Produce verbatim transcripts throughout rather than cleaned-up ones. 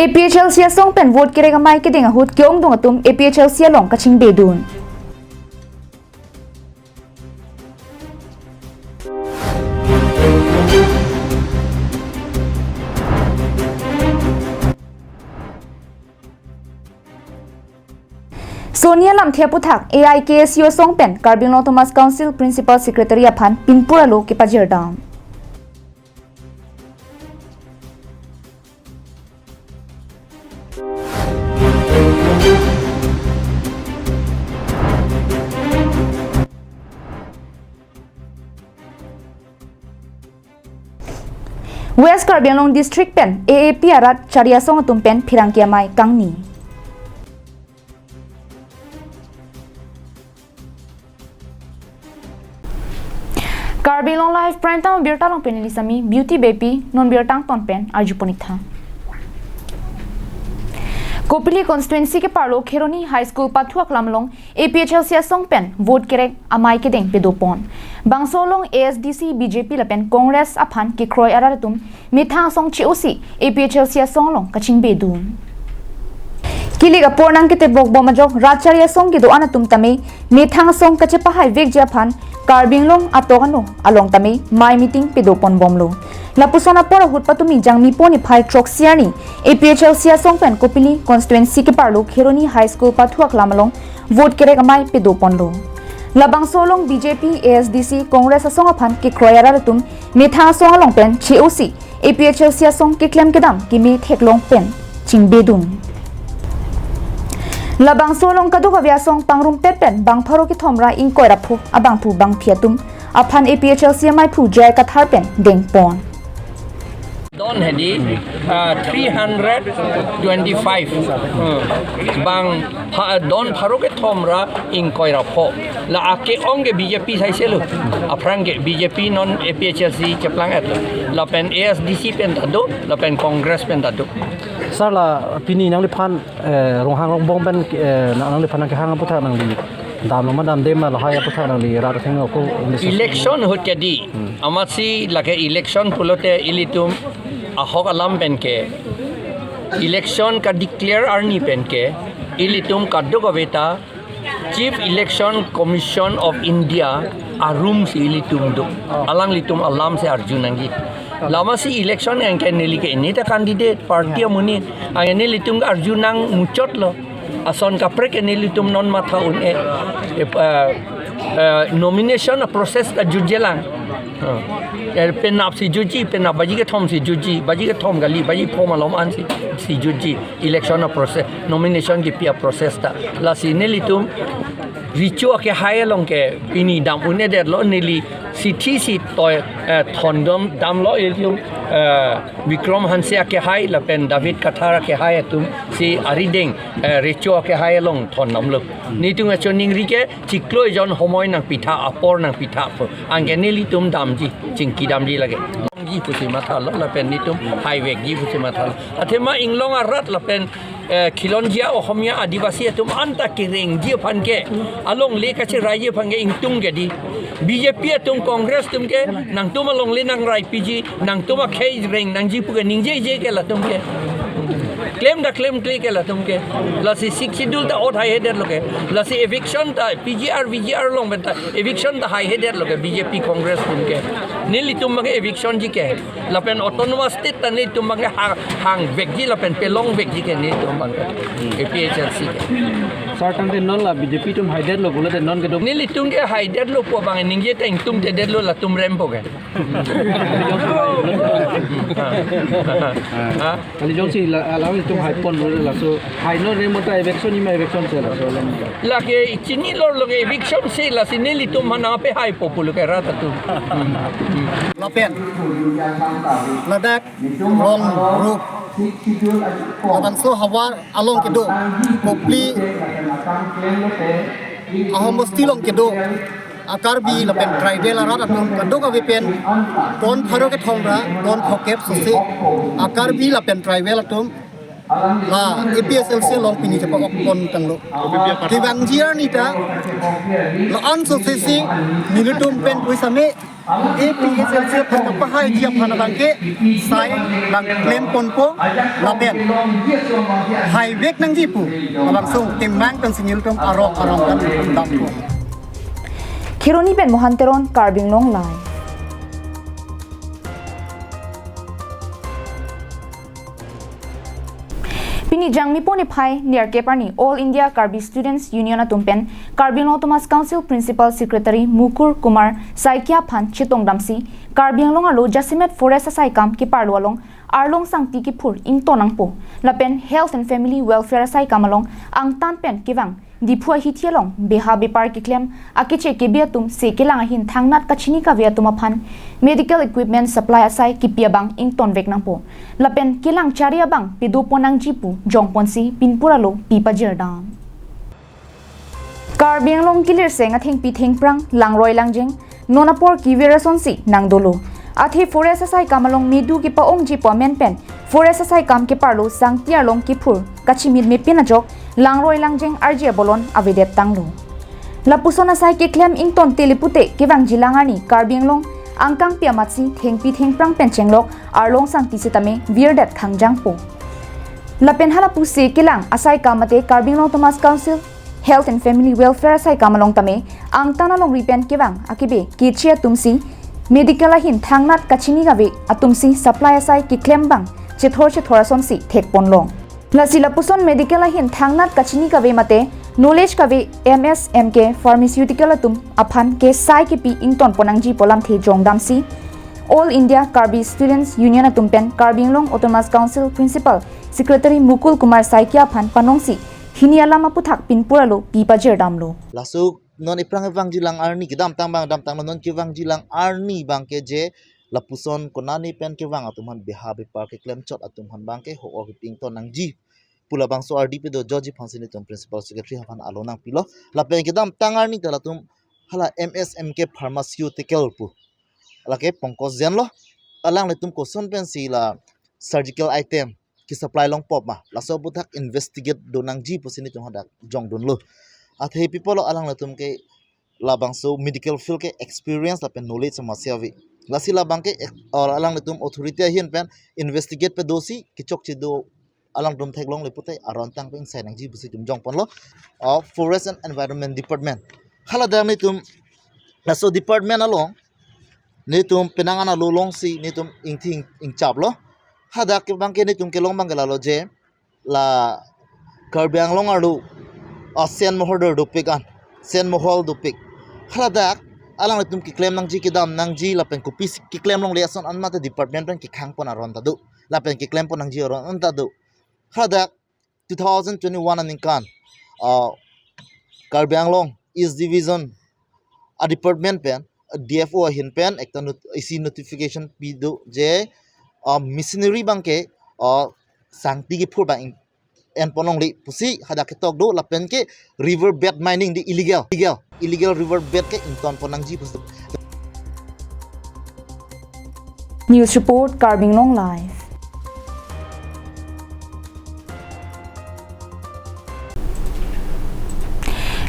A P H L C asong pen vote kerek amei kedeng ahut ke-ongdung atum A P H L C along kachingbedun. Sonia Lamthe aputhak A I K S U asong pen Karbi Anglong Autonomous Council Principal Secretary aphan pinpur alo kepajirdam. West Karbi Anglong District pen A A P arat chari asong atum pen pherangke amei kangni. Karbi Anglong Live Prime Time abirta along pen neli Sami Beauty Beypi, non birta angton pen arjupon-ik tha. Kopili constituency keparlo Kheroni High School pathu aklam along A P H L C asong pen vote kerek amei kedeng pedopon. Bangso along A S D C, B J P lapen Congress aphan kekroi arat atum methang asong che-osi A P H L C asong along kachingbedun. Kilik apor nangketebok bom ajok rat chari asong kedo-an atum tame methang asong kachepahaivekji aphan Karbi Anglong atok ano along tame mei meeting pedopon bomlo. Lapuson apor ahut patumi Jangmipo niphai throksi arni A P H L C asong pen Kopili constituency keparlo Kheroni High School pathu aklam along vote kerek amei pedoponlo. Labangso along B J P, A S D C, Congress asong aphan kekroi arat atum methang asong along pen che-osi A P H L C asong keklem kedam keme theklong pen chingbedun. Labangso along kadokave asong pangrumpet pen bang pharo kethom ra ingkoi ra pho abangphu bangphi atum aphan A P H L C ameiphu J I Kathar pen dengpon. Don hedi, ah, three hundred twenty-five. Hmm. Bang pha-, don pharo kethom ra ingkoi ra pho. La ake-ong ke B J P saiselo. Aphrang ke B J P, non A P H L C cheplang-etlo. Lapen A S D C pen ta do, lapen Congress pen ta do. Sir, la pini nangliphan, eh, Ronghang Rongbong pen, eh, na-, nangliphan nangkehang aputhak nangli damlo ma damde ma, lahai aputhak nangli rat athengno ko message. Election ahut ke dei. Hmm. Amatsi lake election pulote ilitum ahok alam pen ke, election kadeclare arni pen ke, ilitum kadokave ta Chief Election Commission of India arum si ilitum do. Alanglitum alam si arju nangji. Lama si election anke neli ke ini ta candidate party amonit. Anke nelitum arju nangmuchotlo. Ason kaprek ke nelitum non matha un-e. Eh, eh, eh, nomination a process ta jutjelang. Eh, penap si jutji, penap baji kethom si jutji, baji kethom kali, baji pho malom an si, si jutji. Election a process, nomination kipi a process ta. Lasi nelitum recho akehai along ke pini dam un-edetlo, neli sithi si toi, eh, thondam damlo ilitum, eh, Bikram Hanse akehai lapen David Kathar akehai atum si arideng, eh, recho akehai along thondamlo. Nelitum kachiningri ke chiklo ejon homoi nangpitha, apor nangpitha pu. Anke nelitum damji, chingki damji lake. Ji pusi mathalo, lapen nelitum haivekji pusi mathalo. Athema inglong arat lapen, eh, khilonjia Ohomia Adivasi atum anta kerengji aphan ke, alongle kacheraiji aphan ke ingtung ke dei. B J P atum, Congress atum ke nangtum alongle nangraipiji, nangtum akhei reng nangji pu ke ningjeje ke latum ke. Klem ta klemkle ke latum ke. Lasi Sixth Schedule ta ot haihedetlo ke. Lasi eviction ta P G R, V G R along pen ta eviction ta haihedetlo ke B J P Congress atum ke. Nelitum abang ke eviction ji ke. Lapen autonomous state ta nelitum abang ke ha-, hangvekji lapen pelongvekji ke nelitum abang ke. A P H L C ke. Sir, tangte non la B J P atum haidetlo pulote non kedo. Nelitum ke haidetlo pu abang ningje ta ingtungtedetlo, latum rempo ke. Ha? Kali jongsi la, alanglitum haipon lo laso, hai non rem ta eviction, ima eviction si laso alam. Lake chinilo, lake eviction si, lasi nelitum mana pe haipo pulo ke rat atum. Lapen ladak rong rup labangso havar along kedo, Kopili Ahom bosti along kedo a-Karbi lapen tribal arat atum kadokave pen don pharo kethom ra don phokep sose a-Karbi lapen tribal atum La A P H L C along pini chepa-ok pon tanglo. Kevangji arni ta la-an so sesi nelitum pen pu same A P H L C aphan kapahaiji aphan abangke sai nangklem ponpo lapen haivek nangji pu labangso temang pensi nelitum arong arong kan dampo. Kheroni pen Mohan Teron, Karbi Anglong Live. Pini Jangmipo niphai nerkep arni All India Karbi Students Union atum pen Karbi Anglong Autonomous Council Principal Secretary Mukul Kumar Saikia aphan chetongdamsi Karbi Anglong arlo jasemet forest asaikam keparlo along arlong sangti kephur ington nangpo lapen Health and Family Welfare asaikam along angtan pen kevang Diphu ahithi along beha bepar keklem akeche kebi atum se kelang ahin thangnat kachini kave atum aphan medical equipment supply asai kipi abang ingtonvek nangpo. Lapen kelang chari abang pedopon nangji pu jongponsi pinpur alo pi pajirdam. Karbi Anglong kilirseng athengpi thengphrang langroi langjeng non apor kevir asonsi nangdolo. Athe forest asaikam along medu kepa-ongji pu amen pen forest asaikam keparlo sangti arlong kephur kachimit mepin ajok langroi langjeng arje abolon avedet tanglo. Lapuson asai keklem ington tele pute kevangjilang arni Karbi Anglong angkangpi amatsi thengpi thengphrang pen chenglok arlong sangti sitame virdet khangjangpo. Lapen halapu se kelang asaikam mate Karbi Anglong Autonomous Council Health and Family Welfare asaikam along tame angtan alongri pen kevang akebe keche atumsi medical ahin thangnat kachini kave atumsi supply asai keklem abang chethor chethor asonsi thekponlong. Lasi lapuson medical ahin thangnat kachini kave mate knowledge kave M S M K pharmaceutical atum aphan ke sai kepi ingtonpon nangji pu alamthe jongdamsi All India Karbi Students Union atum pen Karbi Anglong Autonomous Council Principal Secretary Mukul Kumar Saikia aphan panongsi hini alam aputhak pinpur alo pi pajirdamlo. Laso non ephrang kevangjilang arni kedamtang abang damtanglo, non kevangjilang arni abangke je lapuson konane pen kevang atum aphan beha bepar keklemchot atum aphan abangke ho-o kepi ington nangji pu labangso ardi pedo joji aphansi nelitum Principal Secretary aphan alo nangpilo. Lapen kedamtang arni ta latum hala M S M K pharmaceutical pu lake Pankaj Jain lo, alanglitum koson pensi la surgical item kesupply longpo ma, laso aputhak investigate do nangji pusi nelitum hadak jongdunlo. Athe pi apotlo, alanglitum ke labangso medical field ke experience lapen knowledge masi ave. Lasi labangke ek-, or alanglitum authority ahin pen investigate pedosi kechokche do alangtum theklongle pute aron tang pen sai nangji pusi nelitum jongponlo. Uh, Forest and Environment Department. Hala dak nelitum laso department along nelitum penang an alo longsi nelitum ingthing ingchaplo. Hadak ke abangke nelitum kelong abangke lalo je la Karbi Anglong arlo, ah, Sen Mohor dopik an, Sen Mohor dopik. Hala dak alanglitum keklem nangji kedam nangji lapen kopisi keklem longle ason an mate department pen kekhangpon aron ta do. Lapen keklempon nangji aron an ta do. Hala dak two thousand twenty-one aningkan, ah, Karbi Anglong East Division a department pen, D F O ahin pen ekta not-, isi notification pido je, ah, machinery abangke, ah, sangti kephur abang eng-, enpon longle pusi hadak ketok do, lapen ke river bed mining di illegal, illegal, illegal river bed ke ingtonpon nangji pusi. News report, Karbi Anglong Live.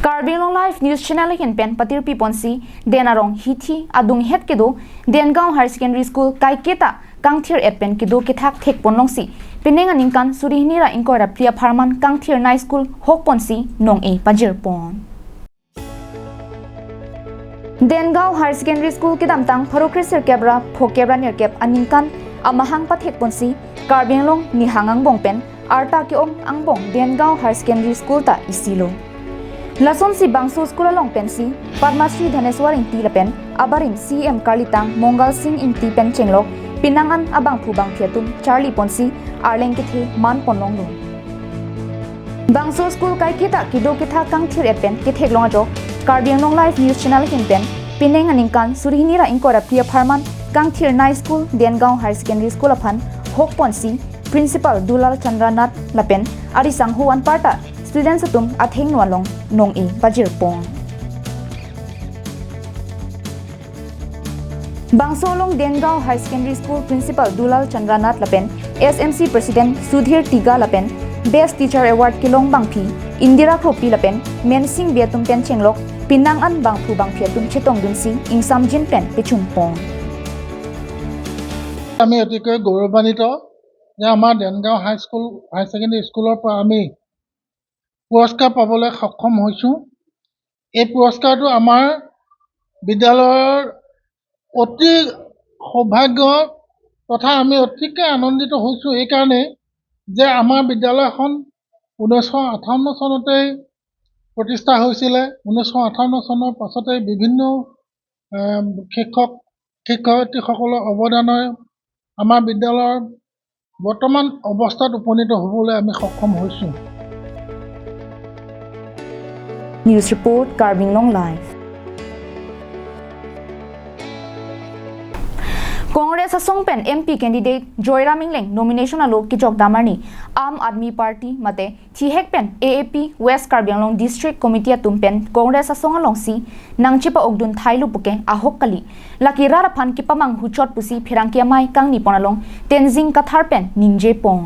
Karbi Anglong Live News Channel ahin pen patirpiponsi Den Arong hithi adunghet kedo Dengaon Higher Secondary School kaiketa kangthir-et pen kedo kethak thekponlongsi penang aningkan suri hini ra ingkoi ra phli apharman kangthirnei school hokponsi nong-e pajirpon. Dengaon Higher Secondary School kedamtang pharo kresirkep ra phokep ra nerkep aningkan amahang pathekponsi Karbi Anglong nihang angbong pen arta ke-ong angbong Dengaon Higher Secondary School ta isilo. Lasonsi bangso school along pensi Padma Shri Dhaneswar Ingti lapen abarim C M karlitang Mongal Singh Ingti pen chenglok penang an abangphu bangphi atum charliponsi arleng kethe manponlonglo. Bangso school kaiketa kedo kethak kangthir-et pen ketheklong ajok Karbi Anglong Live News Channel ahin pen penang aningkan suri hini ra ingkoi ra phli apharman kangthirnei school Dengaon Higher Secondary School aphan hokponsi Principal Dulal Chandra Nath lapen ari sangho anparta students atum athengno along nong-e pajirpon. Bangso along Dengaon Higher Secondary School Principal Dulal Chandra Nath lapen S M C President Sudhir Tiga lapen Best Teacher Award kelong bangphi Indira Kropi lapen Mensing Bey atum pen chenglok penang an bangphu bangphi atum chetongdunsi ingsamjin pen pechunpon. আমি অতিকৈ গৌৰৱান্বিত যে আমাৰ দেনগাঁও high school, high secondary স্কুলৰ পৰা আমি পুৰস্কাৰ পাবলৈ সক্ষম হৈছোঁ। এই পুৰস্কাৰটো আমাৰ বিদ্যালয়ৰ অতি সৌভাগ্য তথা আমি অতিকৈ আনন্দিত হৈছোঁ এইকাৰণেই যে আমাৰ বিদ্যালয়খন ঊনৈছশ আঠাৱন্ন চনতেই প্ৰতিষ্ঠা হৈছিলে। ঊনৈছশ আঠাৱন্ন চনৰ পাছতে বিভিন্ন, এ, শিক্ষক শিক্ষয়িত্ৰীসকলৰ অৱদানে আমাৰ বিদ্যালয়ৰ বৰ্তমান অৱস্থাত উপনীত হ'বলৈ আমি সক্ষম হৈছোঁ। News report, Karbi Anglong Live. Congress asong pen M P candidate Joyram Engleng nomination alo kejok dam arni Aam Aadmi Party mate thihek pen A A P West Karbi Anglong District Committee atum pen Congress asong alongsi nangchepa-okdun thailo puke ahok kali. Lake rat aphan kepamanghu chot pusi pherangke amei kangnipon along Tenzing Kathar pen ningjepon.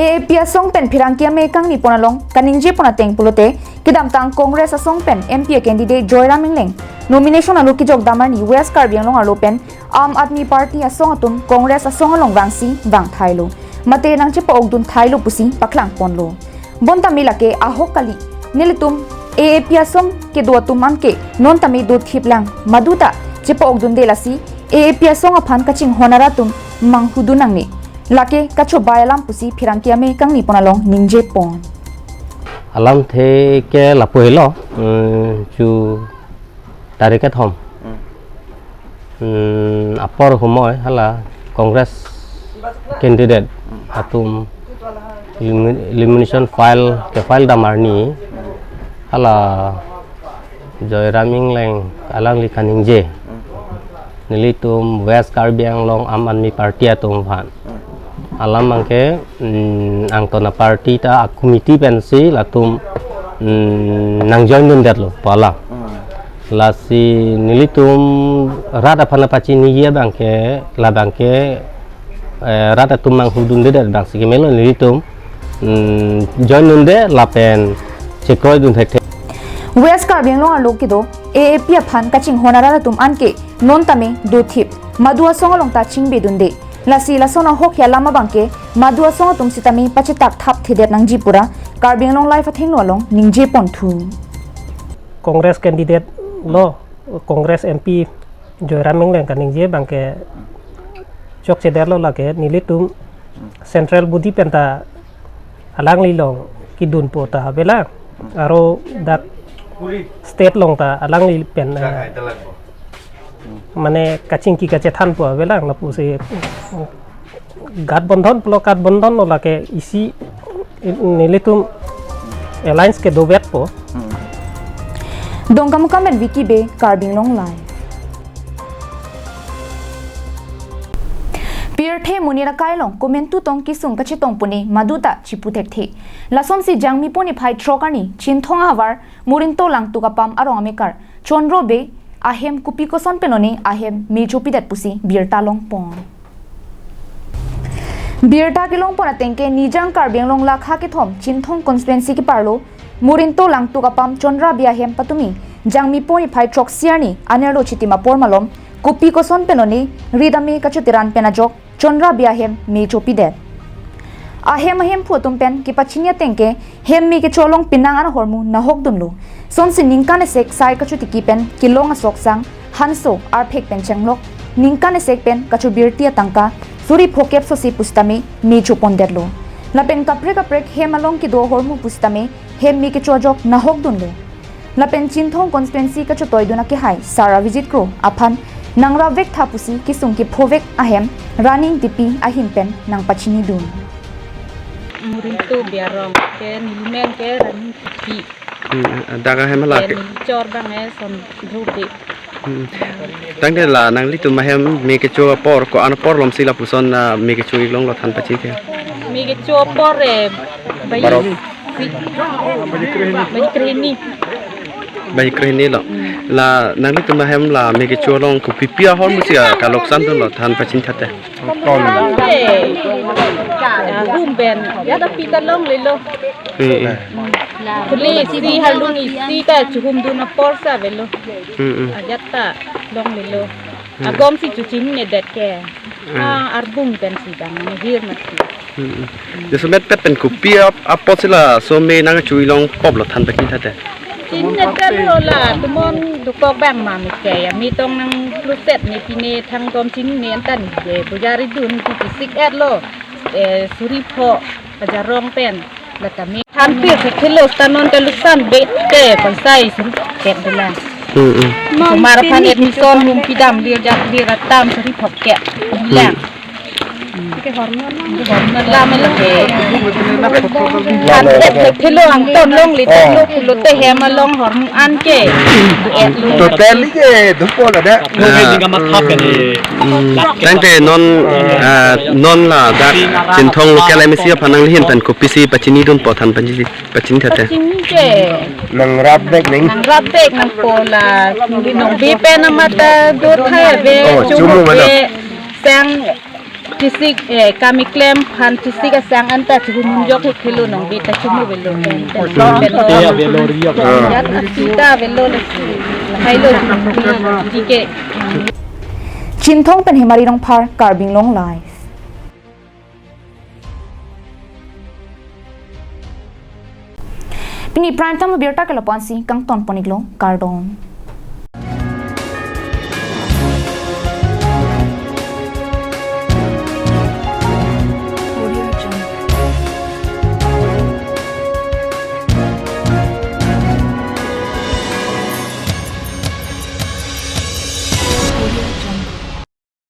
A A P asong pen pherangke amei kangnipon along kaningjepon ateng pulote kedamtang Congress asong pen M P candidate Joyram Engleng nomination alo kejok dam arni West Karbi Anglong arlo pen Aam Aadmi Party asong atum Congress asong along vangsi vangthailo mate nangchepa-okdun thailo pusi paklangponlo. Bonta me lake ahok kali. Nelitum A A P asong kedo atum anke non tame dothip lang, maduta chepa-okdunde, lasi A A P asong aphan kachinghon arat atum manghudun nangne. Lake kachobai alam pusi pherangke amei kangnipon along ningjepon. Alamthe ke lapu helo, mm, chu tarik kethom. Hmm. Hmm, apor humoi hala Congress candidate atum elimin-, elimination file ke-file dam arni hala Joyram Engleng alangli kaningje. Nelitum West Karbi Anglong Aam Aadmi Party atum aphan alam abangke, mm, angton a-party ta a-committee pensi latum, mm, nang join dundetlo pu alam. Lasi nelitum rat aphan pachiniji abangke, labangke, eh, rat atum manghudundedet abangsi kemelo, nelitum, mm, join dunde lapen chekroidun thekthe. West Karbi Anglong arlo kedo A A P aphan kachinghon arat atum anke non tame dothip, madu asong along ta chingbedunde. Lasi lason ahokhi alam abangke madu asong atum sitame pachetak thapthedet nangji pura Karbi Anglong Live athengno along ningjeponthu. Congress candidate lo, Congress M P Joyram Engleng kaningje abangke chokchedetlo, lake nelitum central body pen ta alangli along kedunpo ta avelang, aro dak state along ta alangli pen, eh, mane kachingki kachethanpo avelang, lapusi Gathbandhan pulo, Gathbandhan lo, lake isi nelitum alliance kedovetpo. Dongkamukam pen Vicky Bey, Karbi Anglong Live. Pirthe monit akai along komantu tong kesung kachetong pune maduta chipu thekthe. Lasonsi Jangmi pon niphai throk arni Chinthong ahavar Murinto Langtuk apam arong amekar Chondro Bey ahem kopi koson penlone ahem me chopidet pusi birta longpon. Birta kelongpon atengke Nijang Karbi Anglong lakha kethom Chinthong constituency keparlo Murinto Langtuk apam Chondro Bey ahem patumi Jangmi pon niphai throksi arni anerlo chitim apor malom kopi koson penlone rit ame kachotiran pen ajok Chondro Bey ahem me chopidet. Ahem ahemphu atum pen kepachini atengke hem me kecho along penang an ahormu nahokdunlo. Sonsi ningkan esek sai kachotiki pen kelong asoksang hanso arphek pen chenglok, ningkan esek pen kachobirti atangka suri phokep sosi pusitame me chopondetlo. Lapen kaprek kaprek hem along kedo ahormu pusitame hem me kecho ajok nahokdunlo. Lapen Chinthong constituency kachotoidun akehai Sir Avijit Kro aphan nangrapvektha pusi kesung kephovek ahem Rani Ingtipi ahin pen nangpachinidun. Murinto Bey arong ke, neli men ke Rani Ingtipi. Hmm, dak ahem hala Ke ke. Neli chor abang ke Chondro Bey. Hmm. Tangte la nanglitum ahem me kecho apor ko-an apor lomsi lapuson na me kecho ik longlo, than pachi ke. Me kecho apor e, baji, Barok. baji krehini. Bai krehini lo. Hmm. La nanglitum ahem la me kecho along kopipi ahormu si kaloksan dunlo than pachini thate. Ton. Ton ke. Ya, hum pen. Ya, tapi ta longlelo. Hmm, hmm. Kuli isi, halung isi ta chihumdun apor si avelo. Hmm, hmm. Ajat ta longlelo. Hmm. Agom si chochinine det ke. Hmm. Ah, arbung pen si dang, ne hir mati. Hmm. Jasemet pet pen kopi ap-, apot si laso me nangchui longpoplo than pachini thate. Chinine detlo la, tomon dokok bang ma me ke, ya me tong nangkluset ne pine thanggom chinine antan je, bujari dun tu pisik etlo, eh, suri pho, bajar rong pen, la tame. Than pir se kilo stanon kaloksan bete, paisa suri pho ke de la. Hmm, hmm. Tomar aphan admission hum pidam lir jat lir atam suri pho ke. Hmm. Bilang. Ke hormon, hormon lam lo ke. Than pir se kilo angton longle, oh, than lo pulote hem along hormon an ke. Duet lo. Total ke, dupo la da. Lo ke, ah, tinggal mathap kan, eh. Hmm. Tangte non, ah, non ladak Chinthong local M A C aphan nanglihin pen kopisi pachini dunpo than pachini, pachini thate. Pachini ke. Nangrap bek ning. Nangrap bek nangpo la. Nongbe pen amat ta do thai ave. Oh, chumu chumu mana? Ke sang chisik, eh, kami klem phan chisik asang anta chumun jok he kilo nongbe ta chumu avelo. Pen, pen, pen lo. Iya, avelo, iya. Ah. Jat asita avelo lasi. Lahai lo chumu. Dike. Chinthong pen Hemari Rongphar, Karbi Anglong Live. Pini prime time abirta ke lapu-an si kangton pon-iklo, kardom.